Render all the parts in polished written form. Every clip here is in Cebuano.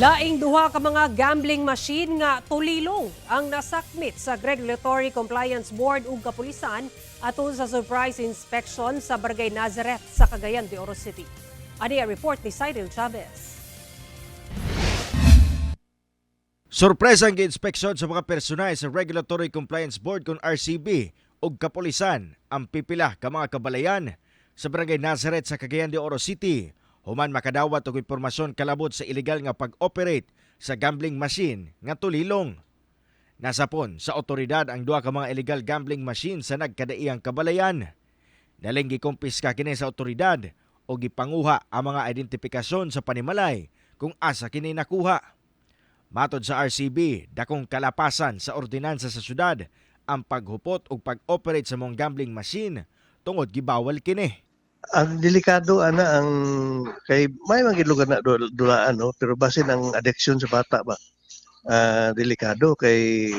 Laing duha ka mga gambling machine nga tulilong ang nasakmit sa Regulatory Compliance Board ug kapulisan atol sa surprise inspection sa Barangay Nazareth sa Cagayan de Oro City. Ani ang report ni Cyril Chavez. Sorpresa ang giinspeksyon sa mga personal sa Regulatory Compliance Board kon RCB ug kapulisan ang pipila ka mga kabalayan sa Barangay Nazareth sa Cagayan de Oro City human makadawat og impormasyon kalabot sa illegal nga pag-operate sa gambling machine nga tulilong. Nasapon sa otoridad ang duha ka mga illegal gambling machine sa nagkadaiyang kabalayan. Daling gikumpiska kini sa otoridad o gipanguha ang mga identipikasyon sa panimalay kung asa kini nakuha. Matod sa RCB, dakong kalapasan sa ordinansa sa syudad ang paghupot ug pag-operate sa mga gambling machine tungod gibawal kini. Ang delikado ana ang kay may mga lugar na dulaan, no, pero basin ang addiction sa bata ba, delikado kay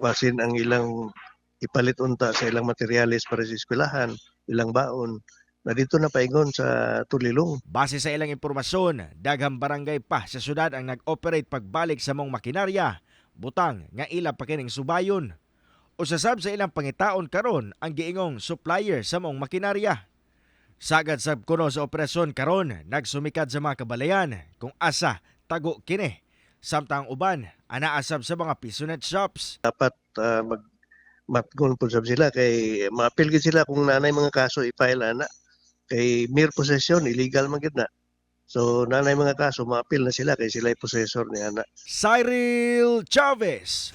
basin ang ilang ipalit unta sa ilang materyales para sa eskwelahan, ilang baon na dito na paingon sa tulilong. Base sa ilang impormasyon, daghang barangay pa sa syudad ang nag-operate pagbalik sa mong makinarya, butang nga ila pa kining subayon. Usa sab sa ilang pangitaon karon ang giingong supplier sa mong makinarya. Sagad sab kuno sa operasyon karon, nagsumikad sa mga kabalayan kung asa tago kini. Samtang uban, anaa sab sa mga pisonet shops. Dapat mag matgon pud sab sila kay maapil gid sila kung nanay mga kaso i-file ana kay mere possession, illegal man gid na. So nanay mga kaso, maapil na sila kay sila possessor ni ana. Cyril Chavez,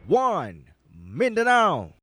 1 Mindanao.